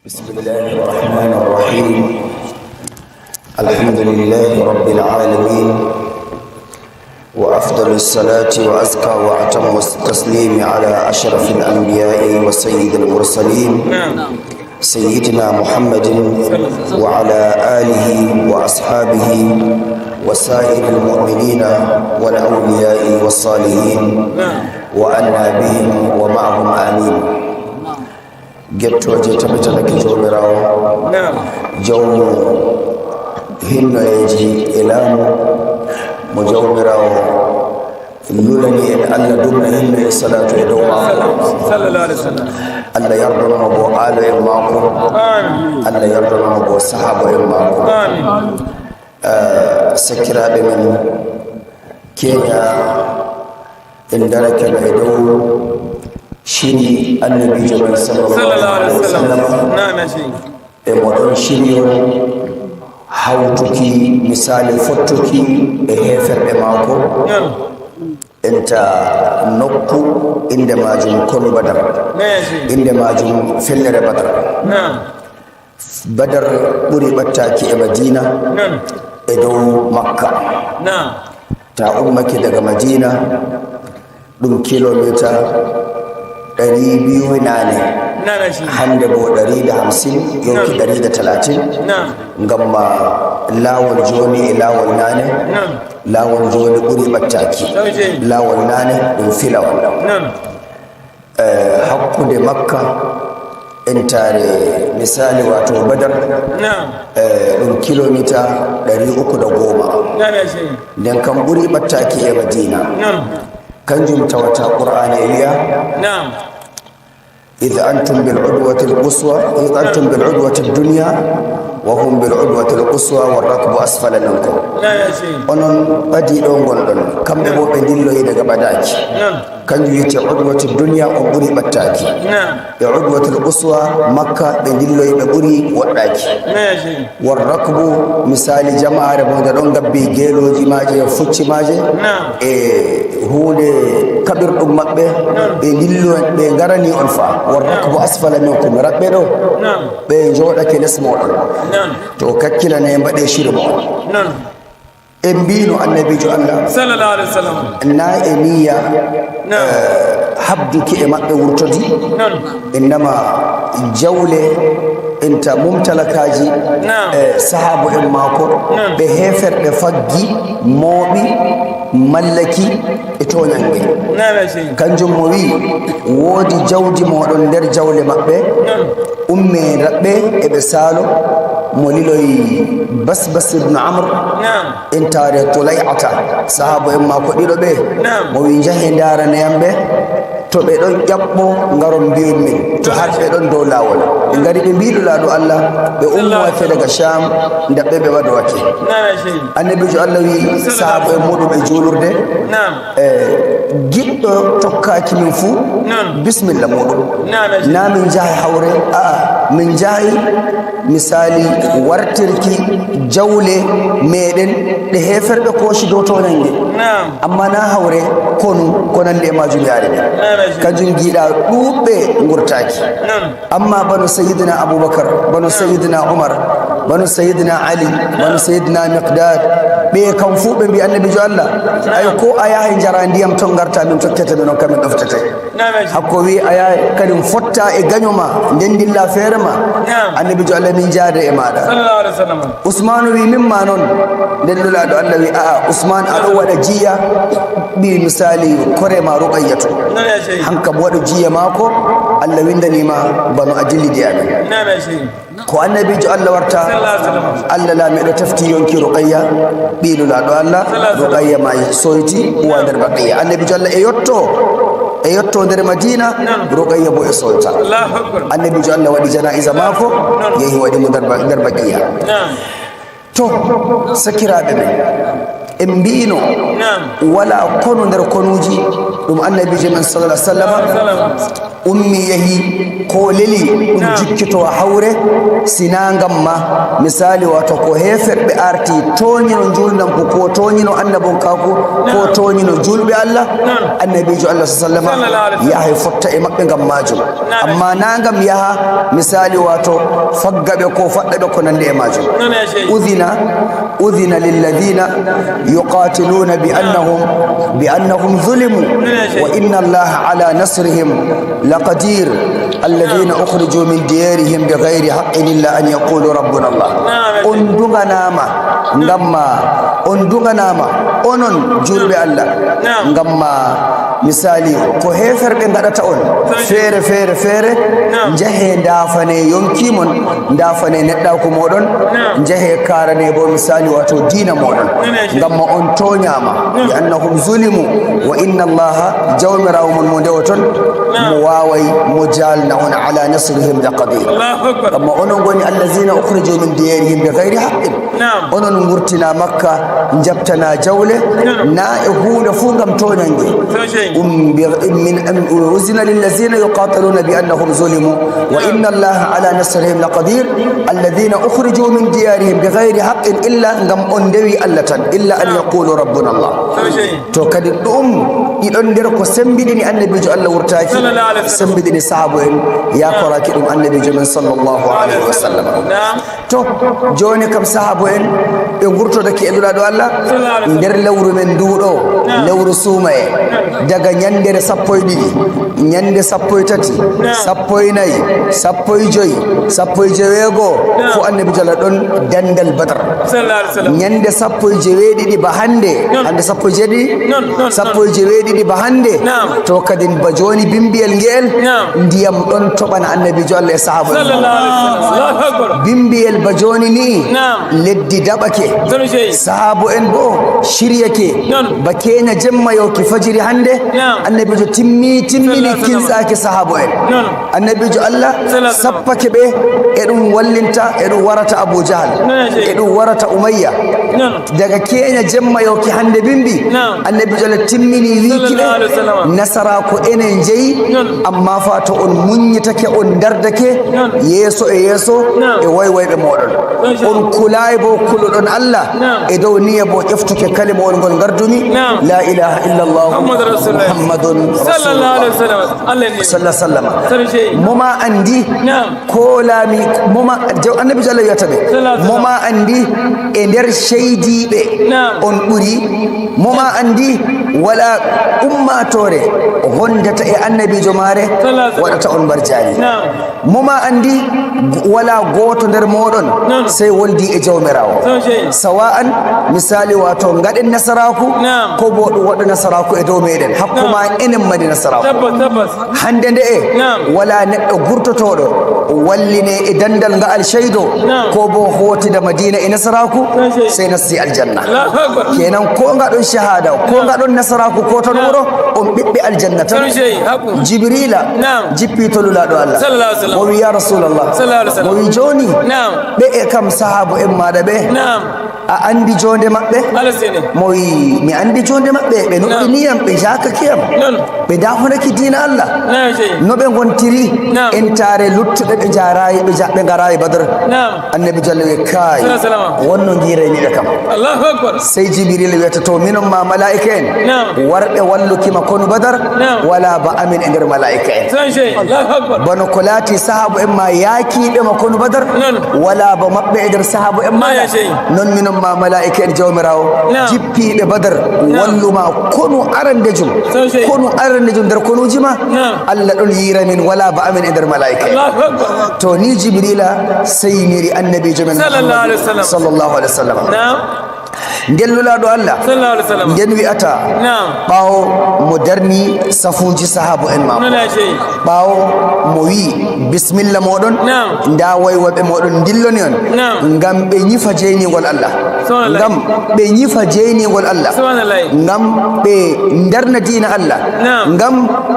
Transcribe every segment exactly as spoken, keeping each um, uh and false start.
بسم الله الرحمن الرحيم. الحمد لله رب العالمين، وأفضل الصلاة وأزكى وأتم التسليم على أشرف الأنبياء وسيد المرسلين، سيدنا محمد وعلى آله وأصحابه وسائر المؤمنين والأولياء والصالحين، وعنا بهم ومعهم، آمين. Gettooje tabitanake Jawmiraawo, Naam. Jawmu hinnoyeeji e laamu, mo Jawmiraawo lulani en. Allah dumna hinno e salaatu e dow maako. Sallallahu alaihi wasallam. Allah yardono mo bo aalo en maako. Amin. Allah yardono mo bo sahaabo en maako. Amin. Eh, sakiraaɓe men, Kenya, en darakeno e dow shiri Annabiijo men sallallahu alaihi wasallam. Naam, ya Sheikh. E mo ɗon shiryo hawtuki misaali fottuki e heeferɓe maako. Naam. Enta nokku innde maajum konu Badar. Naam, ya Sheikh. Innde maajum fellere Badar. Naam. Badar ɓuri ɓattaaki e Madiina Naam. e dow Makka. Naam. Ta ummake daga Madiina, ɗum kilomita ɗari biyu naane. Naam, ya Sheikh. Hannde bo ɗari da hamsin, yonki Naam. ɗari da talatin. Naam. Ngam ma laawol jooni e laawol naane. Naam. Laawol jooni ɓuri ɓattaaki. Naam, ya Sheikh. Laawol naane ɗum filawol. Naam. Eh, hakkunde Makka, entare misaali, wato Badar, Naam. eh, ɗum kilomita ɗari uku da goma. Naam, ya Sheikh. Nden kam ɓuri ɓattaaki e Madiina. Naam. Kanjum tawata Qur'aana e wi'a, Naam. "Idh antum bil udwati al quswa, idh antum bil udwati ad dunya, wa hum bil udwati al quswa, war rakbu asfala minkum." Naam, ya Sheikh. Onon ɓadi ɗo ngonɗon, kamɓe bo ɓe ndilloyi daga ɓadaaki. Naam. Kanjum wi'ete udwatu dunya, on ɓuri ɓattaaki. Naam. E udwatul quswa, Makka, ɓe ndilloyi, ɓe ɓuri woɗɗaaki. Naam, ya Sheikh. War rakbu, misaali jamaare mo nde ɗon ngabbi geelooji maaje, fucci maaje. Naam. E huunde kaɓirɗum maɓɓe, Naam. ɓe ndillo, ɓe ngarani on fa. War rakbu asfala minkum, raɓɓe ɗo, Naam. ɓe njooɗake les mooɗon. Naam. To kakkilane, mbaɗe shiri mo'on. Naam. En mbiino Annabiijo Allah Sallallahu alaihi wasallam. na e niyya, Naam. eh, habduki e maɓɓe wurtodi. Naam. Innama jawle, enta mumtalakaaji, Naam. eh, sahaabo en maako, Naam. ɓe heeferɓe faggi, mooɓi, mallaki e tooñange. Naam, ya Sheikh. Kanjum mo wi'i, woodi jawdi mooɗon nder jawle maɓɓe, Naam. umme raɓɓe e ɓe saalo, mo liloyi Basbas ibn Amr. Naam. Entare Tulay'ata, sahaabo en maako ɗiɗo ɓe, Naam. mo wi, "Njahe ndaarane yam ɓe, to ɓe ɗon ƴaɓɓo, ngaron mbiyon min, to har ɓe ɗon dow laawol." Ɓe ngari ɓe mbi Nulaaɗo Allah, ɓe ummowake daga Sham, ndaɓɓe ɓe ɓadowake. Naam, ya Sheikh. Annabiijo Allah wi sahaabo en muɗum e juulurde, Naam. e giɗɗo tokkaki min fuu, Naam. bismilla muɗum. Naam, ya Sheikh. Na min njahay hawre, a'a, min njahay misaali wartirki jawle meɗen ɗe heeferɓe kooci dow toonange. Naam. Amma na hawre konu ko nandi e maajum yaari min. Naam, ya Sheikh. Kanjum giɗa ɗuuɓɓe ngurtaaki. Naam. Amma bano Sayyidina Abubakar, bano Sayyidina Umar, bano Sayyidina Ali, bano Sayyidina Miqdad, ɓe kam fuu ɓe mbi Annabiijo Allah, ay ko a yahay njara ndiyam ton ngarta min tokkete min on kamin ɗoftete. Naam, ya Sheikh. Hakko wi a yahay kadin fotta e gaño ma, nden ndilla feere ma. Naam. Annabiijo Allah min jaade e maɗa. Sallallahu alaihi wasallam. Usmanu wi min ma non. Nden Nulaaɗo Allah wi a'a, Usman aɗo waɗa jiya ɓi misaali kore ma Ruqayyatu. Naam, ya Sheikh. Hanka bo waɗu jiya maako, Allah windani ma bano a dillidi amin. Naam, ya Sheikh. Ko Annabiijo Allah warta, Sallallahu alaihi wasallam. Allah laamiiɗo tefti yonki Ruqayya, ɓii Nulaaɗo Allah, Sallallahu alaihi wasallam. Ruqayya ma soyti, uwa nder Baqiya. Annabiijo Allah e yotto, e yotto nder Madiina, Naam. Ruqayya bo e soyta. Allahu Akbar. Annabiijo Allah waɗi janaa'iza maako, Naam. yehi waɗi mo nder Ba-, nder Baqiya. Naam. To, sakiraaɓe men, En mbiino, naam, walaa konu nder konuuji, ɗum annabiijo men sallallahu alaihi wasallam, sallam, ummi yahi ko leli, ɗum, naam, jikkito hawre, sinaa ngam ma, misali, wato ko heeferɓe arti tooñino njuulndam ko, ko tooñino annabonkaaku, ko, naam, tooñino juulɓe Allah, naam, annabiijo Allah sallallahu alaihi wasallam, sallallahu alaihi wasallam, yahay fotta e maɓɓe ngam maajum. Naam. Amma na ngam yaha, misali, wato fagga ɓe ko faɗɗa ɓe ko nandi e maajum. Naam, ya Sheikh. Udhina, udhina lilladhina yuqatiluna bi annahum, bi annahum zulimu, naam, ya Sheikh, wa inna Allaha ala nasrihim laqadir. Alladhina, naam, ukhriju min diyarihim bighairi haqqin illa an yaqulu rabbuna Allah. Naam, ya Sheikh. On duŋanaama, naam, ngam ma, on duŋanaama, onon juulɓe Allah, naam, ngam ma, misali, ko heeferɓe ngaɗata on, feere, feere, feere, naam, njahe ndaafane yonki mon, ndaafane neɗɗaaku mooɗon, naam, njahe kaarane bo, misali, wato diina mooɗon. Naam, ya Sheikh. Ngam ma on tooñaama, naam, bi annahum zulimu, wa inna Allaha, Jawmiraawo mon mo ndewoton, naam, mo waaway, mo jaalna on, ala nasrihim laqadir. Allahu Akbar. Ngam ma onon ngoni allazina ukhriju min diyarihim bighairi haqqin. Naam. Onon ngurtina Makka, njaɓtana jawle, naam, na e huunde fuu ngam tooñange. Sosai. Um, bi, min, um, uzina lillazina yuqataluna bi annahum zulimu, wa, naam, inna Allaha ala nasrihim laqadir. Alladhina ukhriju min diyarihim bighairi haqqin illa ngam on ndewi Allah tan, illa an, naam, yaqulu rabbuna Allah. Sosai. To kadi ɗum ɗiɗon nder ko sembiɗini annabiijo Allah wurtaaki, sallallahu alaihi wasallam, sembiɗini sahaabo en, yaakoraaki ɗum annabiijo men sallallahu alaihi wasallam. Naam. To, jooni kam, sahaabo en ɓe ngurtodake e Nulaaɗo Allah, sallallahu alaihi wasallam, nder lewru men nduɗo, naam, lewru suumaye, daga ñande sappo e ɗiɗi, ñande sappo e tati, naam, sappo e nayi, sappo e joyi, sappo e jeweego, naam, ko annabiijo Allah ɗon dandal Badar. Sallallahu alaihi wasallam. Ñande sappo e jeweeɗiɗi ba hannde, naam, hannde sappo e jeeɗiɗi, non, non, sappo e jeweeɗiɗi ba hannde, naam, to kadin ba jooni bimbiyel ngeel, naam, ndiyam ɗon toɓana annabiijo Allah e sahaaba en. Sallallahu alaihi wasallam. Allahu Akbar. Bimbiyel ba jooni ni, naam, leddi daɓake. Sosai. Sahaabo en bo shiryake. Non. Ba keenya jemma yawki fajiri hannde, naam, annabiijo timmi, timmini, sallallahu alaihi wasallam, kintsaaki sahaabo en. Non. Annabiijo Allah, sallallahu alaihi wasallam, sappake ɓe, e ɗum wallinta, e ɗum warata Abu Jahal, non, ya Sheikh, e ɗum warata Umayya. Non. Daga keenya jemma yawki hannde bimbi, naam, annabiijo Allah timmini wiiki ɓe, sallallahu alaihi wasallam, nasara ko enen jeyi, non, amma fa to on muññitake, on dardake, non, yeeso e yeeso, naam, e woywoyɓe mooɗon. Masha Allah. On kulaay bo kuluɗon Allah, naam, e dow niya bo ƴeftuke kalimawol ngol ngardumi, naam, la ilaha illallah, Muhammadur Rasulullah, Muhammadun, sallallahu alaihi wasallam. Allah ni. Sallallahu alaihi wasallam. Sarje. Mo ma andi, naam, ko laami, mo ma, jaw-, annabiijo Allah wiyata ɓe, sallallahu alaihi wasallam, mo ma andi e nder ceydiiɓe, naam, on ɓuri, mo ma andi wala ummaatoore wondata e annabiijo maare, sallallahu alaihi wasallam, waɗata on mbarjaari. Naam. Mo ma andi, g-, wala gooto nder mooɗon, naam, sey wondi e Jawmiraawo. Sosai. Sawa'an, misali, wato ngaɗen nasaraaku, naam, ko bo ɗum waɗa nasaraaku e dow meɗen. Hakku, naam, ma enen mari nasaraaku. Tabbas, tabbas. Hannde nde'e, naam, wala neɗɗo gurtotooɗo walline e dandal nga'al ceydo, naam, ko bo hootida Madina e nasaraaku, sosai, sey nasti aljanna. Allahu Akbar. Kenan ko ngaɗon shahada, ko, naam, ngaɗon nasaraaku ko ton, naam, wuro, on ɓiɓɓe aljanna tan. Sosai, haqqu. Jibrila, naam, jippi to Nulaaɗo Allah. Sallallahu alaihi wasallam. O wi, "Ya Rasulallah." Sallallahu alaihi wasallam. O wi, "Jooni, naam, ɓe'e kam sahaabo en maaɗa ɓe, naam, a andi joonde maɓɓe?" Alasene. Mo wi, "Mi andi joonde maɓɓe, ɓe, naam, nuɗɗini yam, ɓe jaakaki yam. Non. Ɓe dafonaki diina Allah. Naam, sey. No ɓe ngontiri, naam, entaare luttuɓe ɓe njaaraay, ɓe ja-, ɓe ngaraay Badr." Naam. Annabi Jalla wi, "Kaay, sallallahu alaihi wasallam, wonno ngiiraymi ɓe kam." Allahu Akbar. Sey Jibril wiyata, "To minon ma malaa'ika en, naam, warɓe walluki ma konu Badar, naam, wala ba amin e nder malaa'ika en." Sey, sey. Allahu Akbar. Bano ko laati sahaabo en ma yaakiiɓe ma konu Badar, naam, wala ba maɓɓe e nder sahaabo en ma. Aya, sey. Non minon ma malaa'ika en Jawmiraawo, naam, jippiiɓe Badar, naam, wallu ma konu arandejum. Sey, sey. Konu arandejum nder konuuji ma. Naam. Allah ɗon yiira min, wala ba amin e nder malaa'ika en. Allahu Akbar. To ni Jibrila seyniri annabiijo men, sallallahu alaihi wasallam, sallallahu alaihi wasallam. Naam. Nden Nulaaɗo Allah, sallallahu alaihi wasallam, nden wi'ata, naam, ɓaawo mo darni safuuji sahaabo en maako. Nana sey. Ɓaawo Mo wi'i, "Bismilla mooɗon, Naam. Ndaa woywoyɓe mooɗon ndilloni on, Naam. Ngam ɓe nyifa jeynigol Allah. Subhanallah. Ngam ɓe nyifa jeynigol Allah. Subhanallah. Ngam ɓe ndarna diina Allah. Naam. Ngam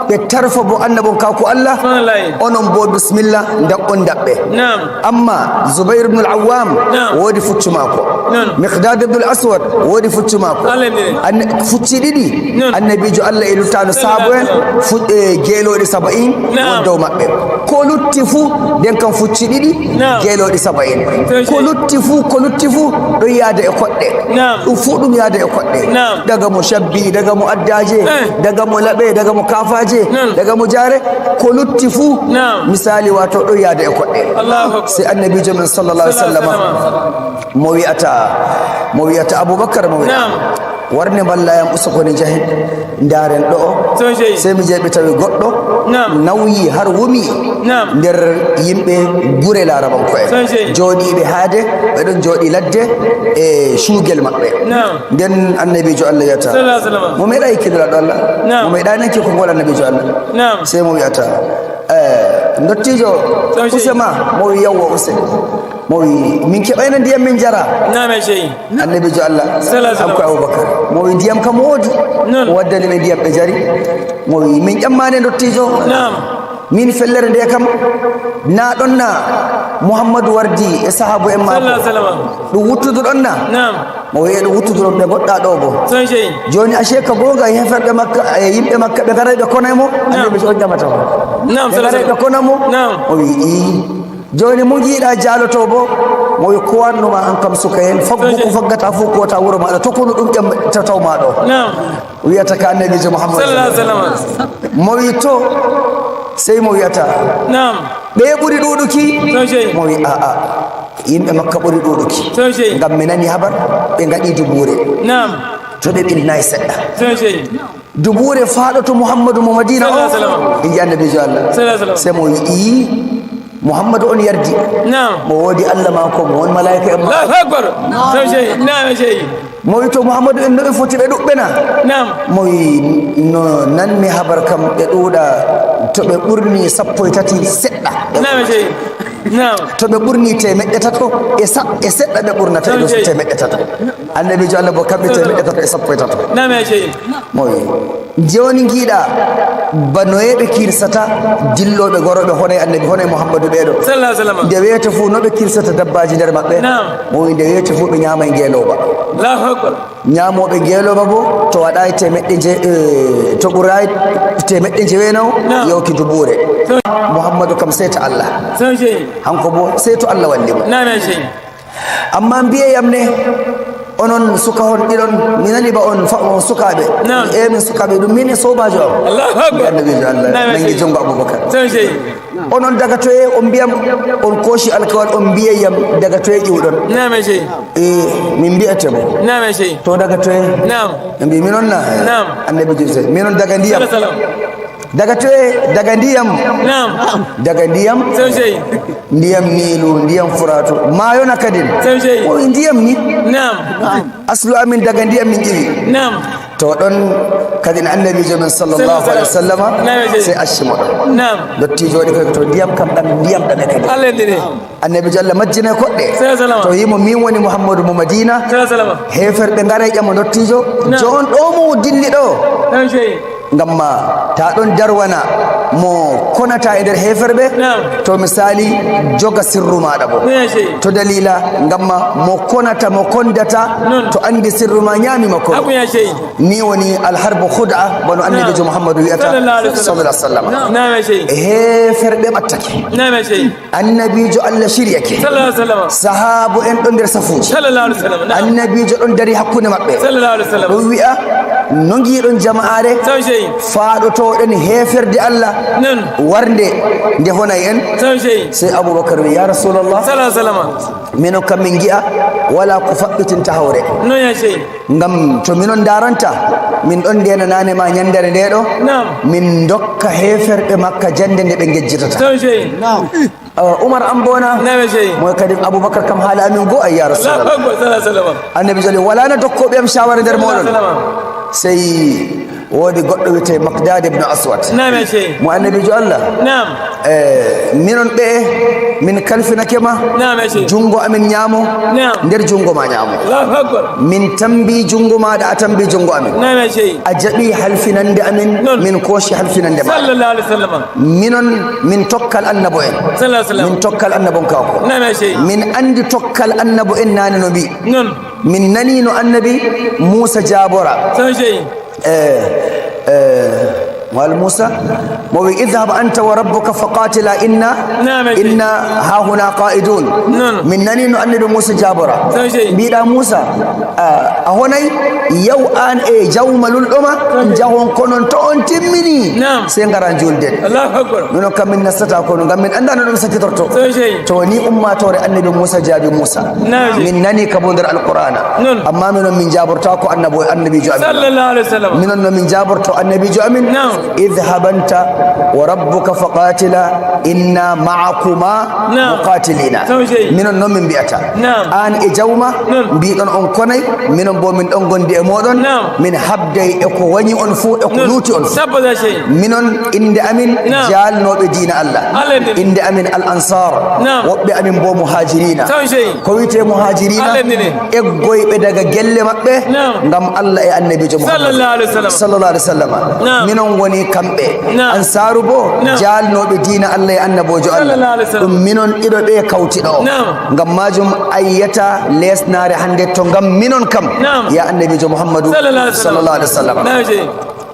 ɓe tarfa bo annabon kaako Allah. Subhanallah. Onon bo bismilla, ndaɓɓon ndaɓɓe." Naam. Amma Zubair ibn al-Awwam Naam. Woodi fuccu maako. Naam. Miqdad ibn al-Aswad woodi fuccu maako. Allah ne. An-, fucci ɗiɗi. Naam. Annabiijo Allah e luttaano sahaabo en, fu-, e geelooɗi saba'in Naam. Won dow maɓɓe. Ko lutti fuu, nden kam fucci ɗiɗi, Naam. Geelooɗi saba'in. Ko lutti fuu, ko lutti fuu, ɗum yaada e koɗɗe. Naam. Ɗum fuu ɗum yaada e koɗɗe. Naam. Daga mo cabbi, daga mo addaaje, Eh. Daga mo laɓe, daga mo kaafaaje, Naam. Daga mo jaare, ko lutti fuu. Naam. Misaali, waato ɗum yaada e koɗɗe. Allahu Akbar. Sey Annabiijo men sallallahu alaihi wasallam. Sallallahu alaihi wasallam. Mo wi'ata, mo wi'ata Abubakar, mo wi'a, Naam. "Warne mballa yam usoko ni njahen, ndaaren ɗo'o." Sosai. Sey mi jeeɓi tawi goɗɗo Naam. Nawyi har wumi Naam. Nder yimɓe gure Larabanko'en. Sosai. Jooɗiiɓe haade, ɓe ɗon jooɗi ladde e cuugel maɓɓe. Naam. Nden Annabiijo Allah wi'ata, Sallallahu alaihi wasallam. Mo meeɗaay yiɗuki Nulaaɗo Allah? Naam. Mo meeɗaay nanki konngol Annabiijo Allah? Naam. Sey mo wi'ata, Eh, ndottiijo, Sosai. Use ma? Mo wi, "Yawwa, use." Mo wi, "Min keɓayno ndiyam min njara?" Naam, e sey. Annabiijo Allah, Sallallahu alaihi wasallam. Kanko Abubakar. Mo wi, "Ndiyam kam woodi." Noon. O waddani ɓe ndiyam ɓe njari. Mo wi, "Min ƴammaande ndottiijo." Naam. Min fellere nde kam, na ɗon na Muhammadu wardi e sahaabu en maako. Sallallahu alaihi wasallam. Ɗum wuttudu ɗon na? Naam. Mo wi'i ɗum wuttudu ɗon ɓe ngoɗɗa ɗo bo. Sosai. Jooni ashe ka goonga heeferɓe Makka, e yimɓe Makka ɓe ngaray ɓe kona mo? Naam. Annabi on ƴamata mo. Naam, Ɓe ngaray ɓe kona mo? Naam. O wi'i, "Ii." Jooni mo ngiɗa jaaloto bo? Mo wi'i, "Ko wannuma an kam suka hen, faggu ko faggata fof ko wota wuro maɗa, to kono ɗum ƴam tataw ma ɗo." Naam. Wi'ata ka Annabiijo Muhammad. Sallallahu alaihi wasallam. Mo wi'i, "To." Sey mo wi'ata, Naam. "Ɓe ɓuri ɗuuɗuki?" Sosai. Mo wi'i, "A'a. Yimɓe Makka ɓuri ɗuuɗuki." Sosai. Ngam mi nani habar, ɓe ngaɗi dubuure. Naam. To ɓe ɓilnaay seɗɗa. Sosai. Dubuure faaɗoto Muhammadu mo Madina o. Sallallahu alaihi wasallam. Inji Annabiijo Allah. Sallallahu alaihi wasallam. Sey mo wi'i, "Ii, Muhammadu on yardi." Naam. Mo woodi Allah maako, mo won malaa'ika en maako. Allahu Akbar. Sosai. Naam, sey. Mo wi, "To Muhammadu en no ɓe foti ɓe ɗuɓɓe na?" Naam. Mo wi, "No nanmi habar kam ɓe ɗuuɗa to ɓe ɓurni sappo e tati seɗɗa." Naam, sey. Naam. To ɓe ɓurni teemeɗɗe tato e sa-, e seɗɗa ɓe ɓurnata e dow teemeɗɗe tato. Annabiijo Allah bo kamɓe teemeɗɗe tato e sappo e tato. Naam, sey. Mo wi, "Jooni ngiɗa ba noye ɓe kirsata dillooɓe gorooɓe hono e Annabi, hono e Muhammadu ɓeeɗo?" Sallallahu alaihi wasallam. Nde weeto fuu no ɓe kirsata dabbaaji nder maɓɓe? Naam. Mo wi, "Nde weeto fuu ɓe nyaamay ngeelooba." Allahu Akbar. Nyaamooɓe ngeelooba bo to waɗaay teemeɗɗe nje-, eh, to ɓuraay teemeɗɗe njewenaw Naam. Yawki dubuure. Muhammadu kam sey to Allah. Sosai. Hanko bo sey to Allah walli mo. Naam, sey. Amma mbi'e yam ne, onon suka hon ɗiɗon, mi nani ba on fa-, on sukaaɓe. Naam. E min sukaaɓe, ɗum min e soobaajo am. Allahu Akbar. Annabiijo Allah Naam, nangi sey. Junngo Abubakar. Sosai. Onon daga toye on mbiyam, on kooci alkawal, on mbi'e yam daga toye ƴiwɗon? Naam, sey. E, min mbi'ete mo. Naam, sey. To daga toye? Naam. Ɓe mbi, "Minon na?" Naam. Annabiijo sey, "Minon daga ndiyam." Sallallahu alaihi wasallam. Daga toye? Daga ndiyam. Naam. Daga ndiyam. Sosai. Ndiyam Niilu, ndiyam Furaatu, maayo na kadin. Sosai. O wi ndiyam ni. Naam. Aslu amin daga ndiyam min ƴiwi. Naam. To ɗon kadin Annabiijo men sallallahu alaihi wasallama Naam, sey. Sey acci mo ɗon. Naam. Ndottiijo waɗi ko to ndiyam kam ɗam, ndiyam ɗam e kadin. Allah ndine. Annabiijo Allah majjine koɗɗe. Sallallahu alaihi wasallam. To yimo min woni Muhammadu mo Madina. Sallallahu alaihi wasallam. Heeferɓe ngaray ƴama ndottiijo. Naam. Joon ɗo mo dilli ɗo. Naam, sey. Ngam ma ta ɗon darwana mo konata e nder heeferɓe. Naam. To misali joga sirru maɗa bo. Naam, sey. To dalila ngam ma mo konata, mo kondata Non. To andi sirru ma nyaami ma kono. Abu ya sey. Ni woni alharbu khud'a, bano Annabiijo Naam. Muhammadu wi'ata Sallallahu alaihi wasallam. Sallallahu alaihi wasallam. Naam, sey. E heeferɓe ɓattake. Naam, sey. Annabiijo Allah shiryake. Sallallahu alaihi wasallam. Sahaabu en ɗon nder safuuji. Sallallahu alaihi wasallam. Naam. Annabiijo ɗon dari hakkunde maɓɓe. Sallallahu alaihi wasallam. Ɗon wi'a, "No ngiiɗon jama'aare?" Saw sey. Faaɗotooɗen heeferde Allah. Noon. Warnde nde honay en. Saw sey. Sey Abubakar wi'i, "Ya Rasulallah, Sallallahu alaihi wasallam. Minon kam min ngi'a walaa ko faɓɓitinta hawre." Noon ya sey. Ngam to minon ndaaranta, min ɗon ndeenanaane ma nyandere nde ɗo. Naam. Min ndokka heeferɓe Makka jannde nde ɓe ngejjitata. Saw sey. Naam. Awa, Umar an bona? Naam, sey. Moy kadi Abubakar kam haala amin go, ay ya Rasulallah. Allahu Akbar, sallallahu alaihi wasallam. Annabi jali, "Wala na dokko ɓe am shawara nder moɗon." Sallallahu alaihi wasallam. Sey Woodi goɗɗo wiyetee Makdad ibn Aswad. Naam, ya Sheikh. Mo Annabiijo Allah. Naam. Eh, minon ɓe, min kalfinake ma. Naam, ya Sheikh. Junngo amin ñaamo, naam, nder junngo ma ñaamo. Allahu Akbar. Min tammbi junngo maaɗa, a tammbi junngo amin. Naam, ya Sheikh. A jaɓi halfinande amin, non, min kooci halfinande ma. Sallallahu alaihi wasallam. Minon, min tokkal annabo en. Sallallahu alaihi wasallam. Min tokkal annabon kaako. Naam, ya Sheikh. Min anndi tokkal annabo en naane no mbi'i. Non. Min nanii no Annabi Muusa jaabora. Sallallahu alaihi wasallam. Eh, eh, Maal Muusa, mo wi, "Idhhab anta wa rabbuka faqatila inna, naam, ya Sheikh, inna hahuna qa'idun." Non. Min nanii no Annabi Muusa jaabora. Sallallahu alaihi wasallam. Mbiɗa Muusa, a, a honay, yaw an e jawma lulɗo ma, sallallahu alaihi wasallam, njahon ko non to on timmini. Naam. Sey ngara njuulden. Allahu Akbar. Minon kam min nastata ko non, ngam min anndaa no ɗum sakitorto. Sallallahu alaihi wasallam. To ni ummaatoore Annabi Muusa jaabi Muusa. Naam. Min nanii ka bo nder Alqur'aana. Non. Amma minon min jaabortaako annabo, annabiijo amin. Sallallahu alaihi wasallam. Minon no min jaaborto annabiijo amin. Naam. "Idhhab anta wa rabbuka faqatila inna ma'akuma, naam, muqatilina." Sallallahu alaihi wasallam. Minon non min mbi'ata. Naam. An e jawma, non, mbiɗon on konay, minon bo min ɗon gondi e moɗon. Naam. Min habday e ko wañi on fuu, e ko, non, luuti on fuu. Tabbata, Sheikh. Minon innde amin, naam, jaalnooɓe diina Allah. Allah ne. Innde amin Al Ansar. Naam. Woɓɓe amin bo Muhajirina. Sallallahu alaihi wasallam. Ko wiyetee Muhajirina? Allah ne. Eggoyɓe daga gelle maɓɓe, naam, ngam Allah e Annabiijo Muhammad. Sallallahu alaihi wasallam. Sallallahu alaihi wasallam. Naam. Minon woni kamɓe. Naam. Ansaaru bo, naam, jaalnooɓe diina Allah e Annaboojo Allah. Sallallahu alaihi wasallam. Ɗum minon ɗiɗo ɓe kawti ɗo. Naam. Ngam maajum a yi'ataa leesnaare hannde to ngam minon kam. Naam. Ya Annabiijo Muhammadu, sallallahu alaihi wasallam, sallallahu alaihi wasallam. Naam, Sheikh.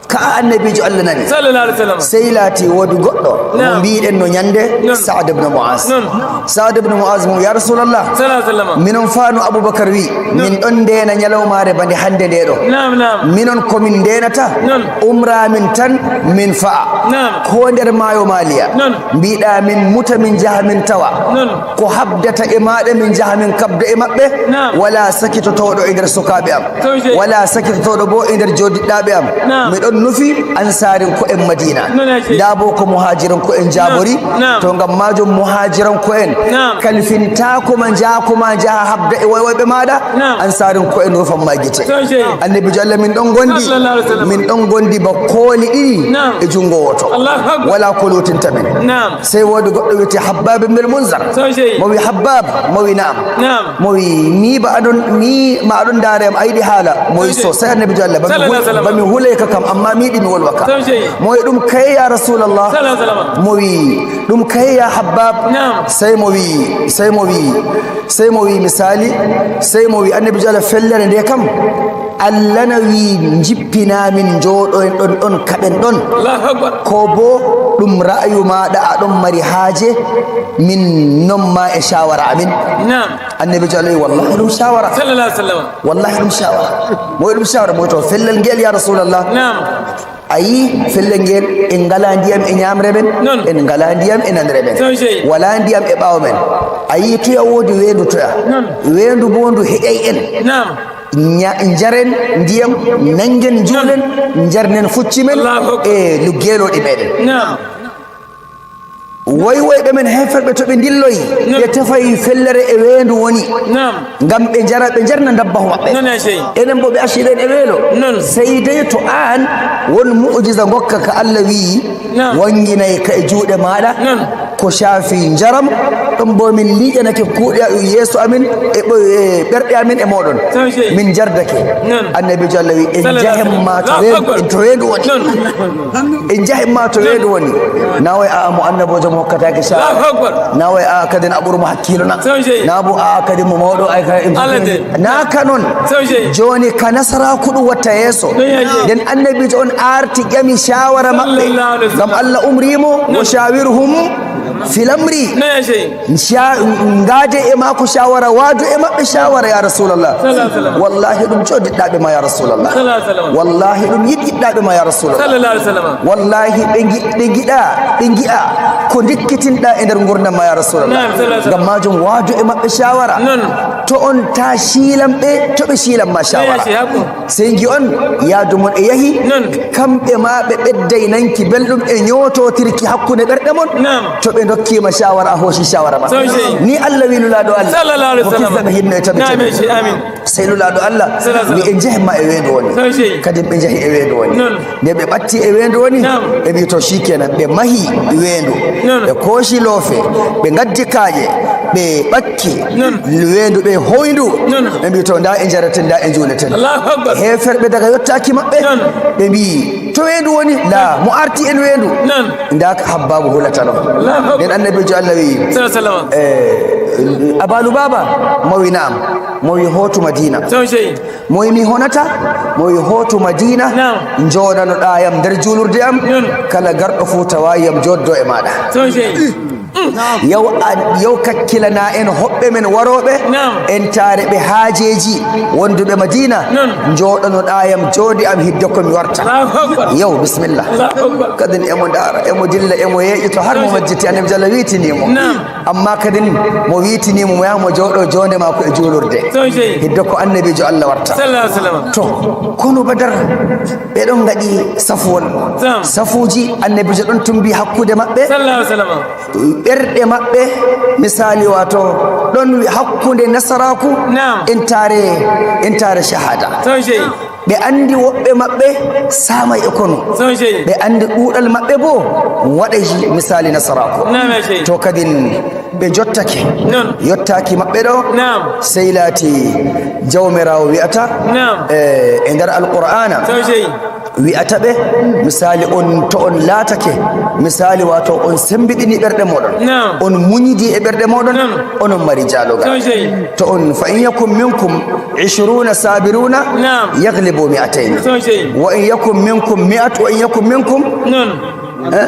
Ka'a Annabiijo Allah nani. Sallallahu alaihi wasallam. Sey laati woodi goɗɗo, naam, mo mbiiɗen no ñande, non, Sa'ad ibn Mu'az. Non. Sa'ad ibn Mu'az mo, "Ya Rasulallah, sallallahu alaihi wasallam, minon faa no Abubakar wi, non, min ɗon ndeena ñalawmaare bande hannde nde ɗo. Naam, naam. Minon ko min ndeenata, non, umra min tan min fa'a. Naam. Ko nder maayo Maliya. Non. Mbiɗa min muta min njaha min tawa. Non. Ko habdata e maaɗa min njaha min kabda e maɓɓe. Naam. Wala sakitotooɗo e nder sukaaɓe am. Sallallahu alaihi wasallam. Wala sakitotooɗo bo e nder joodiɗɗaaɓe am. Naam. Miɗon nufi Ansaarinko'en Madiina. Non, ya Sheikh. Ndaa bo ko Muhaajiranko'en jaabori. Naam. Naam. To ngam maajum Muhaajiranko'en, naam, kalfintaako ma njaako ma njaha habda e woywoyɓe maaɗa. Naam. Ansaarinko'en rufan ma gite. Sallallahu alaihi wasallam. Annabiijo Allah, min ɗon gondi. Sallallahu alaihi wasallam. Min ɗon gondi ba kooli ɗiɗi, naam, e junngo wooto. Allahu Akbar. Wala ko luutinta min. Naam. Sey woodi goɗɗo wiyetee Habbaab ibn al-Munzar. Sallallahu alaihi wasallam. Mo wi, "Habbaab," mo wi, "Na'am." Naam. Mo wi, "Mi ba aɗon, mi ma aɗon ndaara am, a yiɗi haala?" Mo wi, "Sosai, Annabiijo Allah, ba mi hul-, ba mi hulay ka kam, amma mi yiɗi mi wolwa ka." Mo wi, "Ɗum kaye, ya Rasulallah?" Mo wi, "Ɗum kaye, ya Habbaab?" Naam. Sey mo wi, sey mo wi, sey mo wi, misaali, sey mo wi, "Annabiijo Allah, fellere nde kam, Allah na wi njippinaa min njooɗoyen ɗon, ɗon kaɓen ɗon. Allahu Akbar. Ko bo ɗum ra'ayu maaɗa, aɗon mari haaje, min non ma e shawara amin." Naam. Annabiijo Allah wi, "Wallahi ɗum shawara." Sallallahu alaihi wasallam. "Wallahi ɗum shawara." Mo wi, "Ɗum shawara?" Mo wi, "To fellel ngel, ya Rasulallah." Naam. A yii fellel ngel, en ngalaa ndiyam e ñaamre men, non, en ngalaa ndiyam e nanre men. Sallallahu alaihi wasallam. Walaa ndiyam e ɓaawo men. A yii toya woodi weendu toya. Non. Weendu bo ndu heƴay en. Naam. Ña-, njaren ndiyam, nanngen njuulen, non, njarnen fucci men, Allahu Akbar, e luggeelooɗi meɗen. Naam. Woywoyɓe men heeferɓe to ɓe ndilloyi, naam, ɓe tefay fellere e weendu woni. Naam. Ngam ɓe njara, ɓe njarna ndabbahu maɓɓe. Non, ya Sheikh. Enen bo ɓe acci ɗen e weelo. Non. Sey dey to aan won mu'jiza ngokka ka Allah wi'i, naam, wannginay ka e juuɗe maaɗa. Non. Ko shaafi njaram, ɗum bo min liiƴanake kuuɗe yeeso amin e ɓo-, e ɓerɗe amin e mooɗon. Sallallahu alaihi wasallam. Min njardake. Non. Annabiijo Allah wi, "En, sallallahu alaihi wasallam, njahen ma to, Allahu ween-, Akbar, en to weendu woni. Non. En njahen ma to, non, weendu woni." Na way a'a mo annaboojo mo hokkataake shawara. Allahu Akbar. Na way a'a kadin a ɓuru mo hakkiilo na. Sallallahu alaihi wasallam. Na bo a'a kadin mo mawɗo ay ka en. Allah de. Na ka non. Sallallahu alaihi wasallam. Jooni ka nasaraaku ɗum watta yeeso. Sallallahu alaihi wasallam. Nden annabiijo on aarti ƴami shawara maɓɓe. Sallallahu alaihi wasallam. Ngam Allah umri mo, non, "Wa shawirhum fil amri." Non, ya Sheikh. Sha-, ngaade e maako shawara, waadu e maɓɓe shawara, ya Rasulallah. Sallallahu alaihi wasallam. Wallahi, ɗum joodiɗɗaaɓe ma, ya Rasulallah. Sallallahu alaihi wasallam. Wallahi, ɗum yiɗɗiɗɗaaɓe ma, ya Rasulallah. Sallallahu alaihi wasallam. Wallahi, ɓe ngi-, ɓe ngiɗa, ɓe ngi'a ko ndikkitinɗa e nder ngurdam ma, ya Rasulallah. Naam, sallallahu alaihi wasallam. Ngam maajum, waadu e maɓɓe shawara. Non. To on ta shiilan ɓe, to ɓe shiilan ma shawara. Yes, haqqun. Sey ngi'on yaadu mon e yahi, non, kamɓe ma ɓe ɓedday nanki belɗum e ñoototirki hakkunde ɓerɗe mon. Naam. To ɓe Kiima shawara, a hooci shawara ma. Sosai. Ni Allah wi Nulaaɗo Allah. Sallallahu alaihi wasallam. Ko kisda ɓe hinno e taɓe. Na'am, taɓe. Sey, amin. Sey Nulaaɗo Allah. Sallallahu alaihi wasallam. Wi en njehi ma e weendu woni. Sosai. Kadi ɓe njehi e weendu woni. Non. Nde ɓe ɓatti e weendu woni, na'am, ɓe mbi to shikenan, ɓe mahi weendu. Non. Ɓe kooci loofe, ɓe ngaddi kaaƴe, ɓe ɓakki. Non. Weendu ɓe hoyndu. Non. Ɓe mbi to nda e njareten, nda e njuuleten. Allahu Akbar. Heeferɓe daga yottaaki maɓɓe. Non. Ɓe mbi to weendu woni, la, mo arti en weendu. Non. Nda ka Habbaabu hulata no. Allahu Akbar. Nden Annabiijo Allah wi, sallallahu alaihi wasallam, eh, Aba Lubaaba, mo wi na'am, mo wi hootu Madiina. Sosai. Mo wi mi honata, mo wi hootu Madiina, na'am, njooɗanoɗaa yam nder juulurde am, non, kala garɗo fuu tawaayi yam jooddo e maaɗa. Sosai. Yaw a, yaw kakkilana en hoɓɓe men warooɓe, na'am, entaare ɓe haajeeji wonduɓe Madiina, non, njooɗanoɗaa yam jooɗi am hidde ko mi warta. Allahu Akbar. Yaw, bismillah. Allahu Akbar. Kadin emo ndaara, emo dilla, emo yeeƴito har mo majjiti, Annabi Jalla wiitini mo. Na'am. Amma kadin mo wiitini mo, mo yaha mo jooɗo joonde maako e juulurde. Sosai. Hidde ko Annabiijo Allah warta. Sallallahu alaihi wasallam. To, konu Badar, ɓe ɗon ngaɗi safuwol. Na'am. Safuuji Annabiijo ɗon tumbi hakkunde maɓɓe. Sallallahu alaihi wasallam. Ɓerɗe maɓɓe, misali, wato, ɗon hakkunde nasaraaku, na'am, entaare, entaare shahada. Sosai. Ɓe andi woɓɓe maɓɓe saamay e konu. Sosai. Ɓe andi ɗuuɗal maɓɓe bo waɗay misali nasaraaku. Na'am, sey. To kadin ɓe jottake. Non. Yottaaki maɓɓe ɗo. Na'am. Sey laati Jawmiraawo wi'ata, na'am, eh, e nder Alqur'aana. Sosai. Wi'ata ɓe, misali, on, to on laatake, misali, wato on sembiɗini ɓerɗe mooɗon, na'am, on munyidi e ɓerɗe mooɗon, na'am, onon mari jaalogal. Sosai. To on, fa in yakum minkum ishruna sabiruna, na'am, yaglibu mi'atayn. Sosai. Wa in yakum minkum mi'at, wa in yakum minkum, non, eh,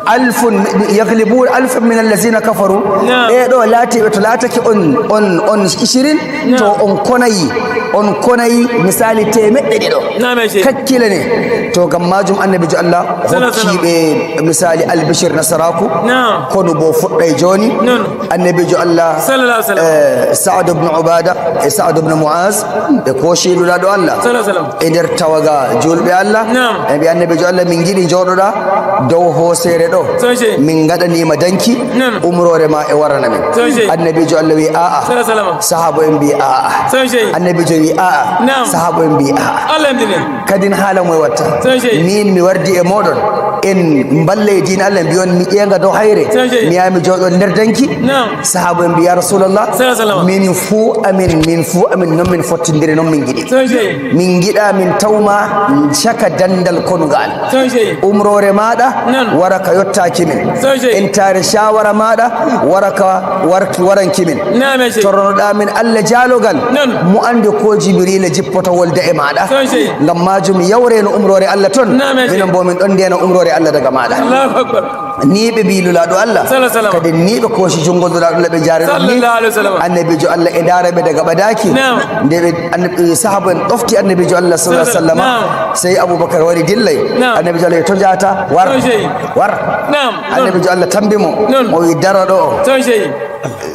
alfun yaglibu alfan min allazina kafaru. Na'am. Ɓe ɗo laatiɓe to laatake on, on, on ishirin, na'am, to on konayi, on konayi misali teemeɗɗe ɗiɗo. Na'am, sey. Kakkilane. To ngam majum Annabiijo Allah, sallallahu alaihi wasallam, hokki ɓe misali albishir nasaraaku. Na'am. Konu bo fuɗɗay jooni. Non. Annabiijo Allah, sallallahu alaihi wasallam, eh, Sa'ad ibn Ubada e Sa'ad ibn Mu'az, ɓe kooci Nulaaɗo Allah. Sallallahu alaihi wasallam. E nder tawaga juulɓe Allah. Na'am. Ɓe mbi Annabiijo Allah, min ngiɗi jooɗoɗa dow hooseere ɗo. Sosai. Min ngaɗanima danki, na'am, umroore ma e warana min. Sosai. Annabiijo Allah wi a'a. Sallallahu alaihi wasallam. Sahaaba en mbi a'a. Sosai. Annabiijo wi a'a. Na'am. Sahaaba en mbi a'a. Allah en mbi kadin haala moye watta. Sosai. Min mi wardi e mooɗon. En mballe e diina Allah, mbiyon mi ƴeenga dow hayre. Sosai. Mi yaha mi jooɗo nder danki. Na'am. Sahaaba en mbi, "Ya Rasulallah, sallallahu alaihi wasallam, min fuu amin, min fuu amin, non min fottindiri, non min ngiɗi. Sosai. Min ngiɗa min tawma caka dandal konu ngal. Sosai. Umroore maaɗa, na'am, wara ka yottaaki min. Sosai. Entaare shawara maaɗa, wara ka warki waranki min. Na'am, sey. Torronoɗaa min Allah jaalogal, na'am, mo anndi ko Jibriila jippoto wolda e maaɗa. Sosai. Ngam majum yawre no umroore Allah ton. Na'am, sey. Minen bo min ɗon ndena umroore Allah daga maaɗa." Allahu Akbar. Ni ɓe mbi Nulaaɗo Allah. Sallallahu alaihi wasallam. Kadi ni ɓe kooci junngo Nulaaɗo Allah, ɓe njaari ɗum ni. Sallallahu alaihi wasallam. Annabiijo Allah e ndaara ɓe daga ɓadaaki. Na'am. Nde ɓe annabi, sahaaba en ɗofti Annabiijo Allah sallallahu alaihi wasallam. Na'am. Sey Abubakar wari dillay. Na'am. Annabiijo Allah, "To njahata? War." Sosai. War. Na'am. Annabiijo Allah tambi mo. Na'am. Mo wi, "Dara ɗo." Sosai.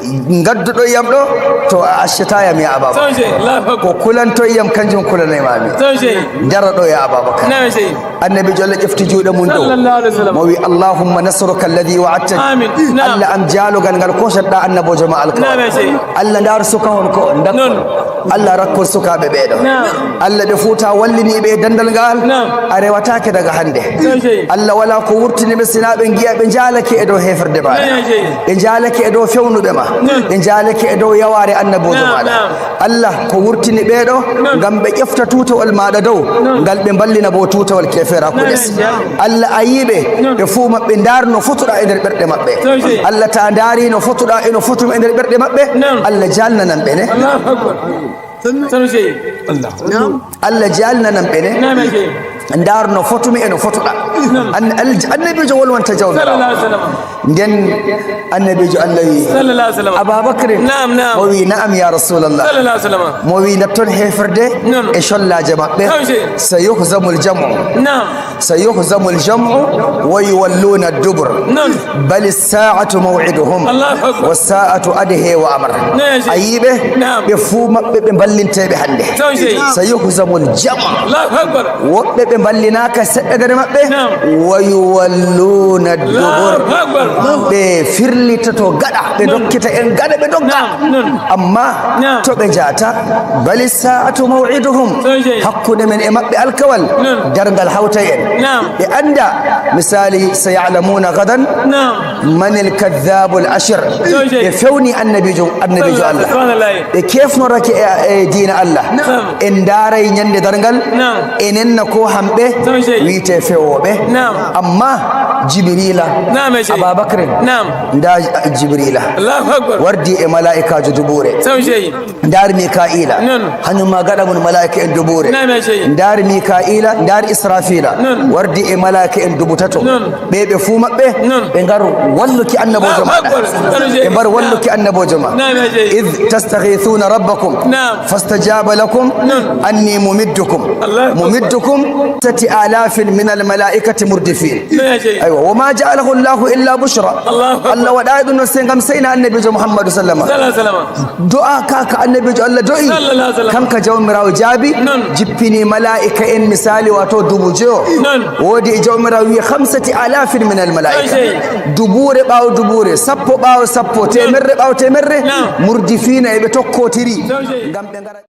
Ngadduɗo yam ɗo, to a accata yam, ya Ababakar. Sosai, Allahu Akbar. Ko kulanto yam, kanjum kulanay mami. Sosai. Dara ɗo, ya Ababakar. Na'am, sey. Annabiijo Allah ƴefti juuɗe mum dow. Sallallahu alaihi wasallam. Mo wi, "Allahumma nasruka alladhi wa'adtani." Amin. Na'am. Allah am jaalogal ngal koshatɗa annaboojo ma alkawal. Na'am, sey. Allah ndar suka on ko on dakko. Non. Allah rakkol sukaaɓe ɓeeɗo. Na'am. Allah ɓe fuu ta wallini ɓe e dandal ngal. Na'am. A rewataake daga hande. Sosai. Allah wala ko wurtini ɓe sina ɓe ngi'a ɓe njaalake e dow heeferde maaɗa. Na'am, sey. Ɓe njaalake e dow fewnuɓe ma. Na'am. Ɓe njaalake e dow yawaare annaboojo, na'am, maaɗa. Na'am. Allah ko wurtini ɓeeɗo, na'am, ngam ɓe ƴefta tuutawol maaɗa dow, na'am, ngal ɓe mballina bo tuutawol keeferaaku, na'am, les. Na'am. Allah a yi'i ɓe, na'am, ɓe fuu maɓɓe ndaar no fotuɗa e nder ɓerɗe maɓɓe. Sosai. Allah ta ndaari no fotuɗa e no fotum e nder ɓerɗe maɓɓe. Na'am. Allah jaalnanan ɓe ne. Allahu Akbar. Sanu sey. Allah. Na'am. Allah jaalnanan ɓe ne. Na'am, sey. Ndaar no fotumi e no fotuɗa. Na'am. An-, al-, annabiijo wolwanta Jawmiraawo. Sallallahu alaihi wasallam. Nden annabiijo Allah wi, sallallahu alaihi wasallam, Ababakrin? Na'am, na'am. Mo wi, "Na'am, ya Rasulallah." Sallallahu alaihi wasallam. Mo wi, "Natton heeferde, na'am, e collaaje maɓɓe." Na'am, sey. "Sayuhzamul jam'u." Na'am. "Sayuhzamul jam'u wa yuwalluna ad-dubur." Na'am. "Bali sa'atu maw'iduhum. Allahu Akbar. Wa sa'atu adhe wa amar." Na'am, sey. A yi'i ɓe? Na'am. Ɓe fuu maɓɓe ɓe mballinteeɓe hande. Na'am, sey. "Sayuhzamul jam'u." Allahu Akbar. Woɓɓe ɓe Mballinaaka seɗɗa nder maɓɓe. Naam. Wa yuwalluuna dubur. Allahu akbar. Ɓe firlitoto gaɗa, ɓe dokkita en gaɗa, ɓe dogga. Naam, naam. Amma to ɓe njahata, bali saa'atu maw'iduhum. Hakkunde men e maɓɓe alkawal, darngal hawtay en. Naam. Ɓe annda, misali, saya'lamuuna gadan. Naam. Manil kaddaabul ashir. Ɓe fewni annabiijo, annabiijo Allah. Ɓe kefnorake e, e diina Allah. En ndaaray ñande darngal. Enen na ko hamɓe wiite fewooɓe. Amma Jibrila, Ababakrin, nda Jibrila wardi e malaa'ikaajo dubuure. Ndaar Mika'iila, hanyum ma gaɗa mun malaa'ika en dubuure. Ndaar Mika'iila, ndaar Israfiila, wardi e malaa'ika en dubu tato. Ɓe, ɓe fuu maɓɓe, ɓe ngar walluki annaboojo maɓɓe. Ɓe mbar walluki annaboojo ma. Iz tastaghithuna rabbakum, fastajaba lakum, anni mumiddukum, mumiddukum sati alafin min al malaa'ikati murdifin. Aywa, wa ma ja'alahu Allahu illa bushra. Allah waɗaay ɗum ɗon sey ngam seyna annabiijo Muhammadu sallama. Du'a ka ka annabiijo Allah do'i, kanka Jawmiraawo jaabi, jippini malaa'ika en misali wato dubu joyo. Woodi e Jawmiraawo wi'i khamsati alafin min al malaa'ika. Dubuure ɓaawo dubuure, sappo ɓaawo sappo, temerre ɓaawo temerre, murdifina e ɓe tokkotiri. Ngam ɓe ngara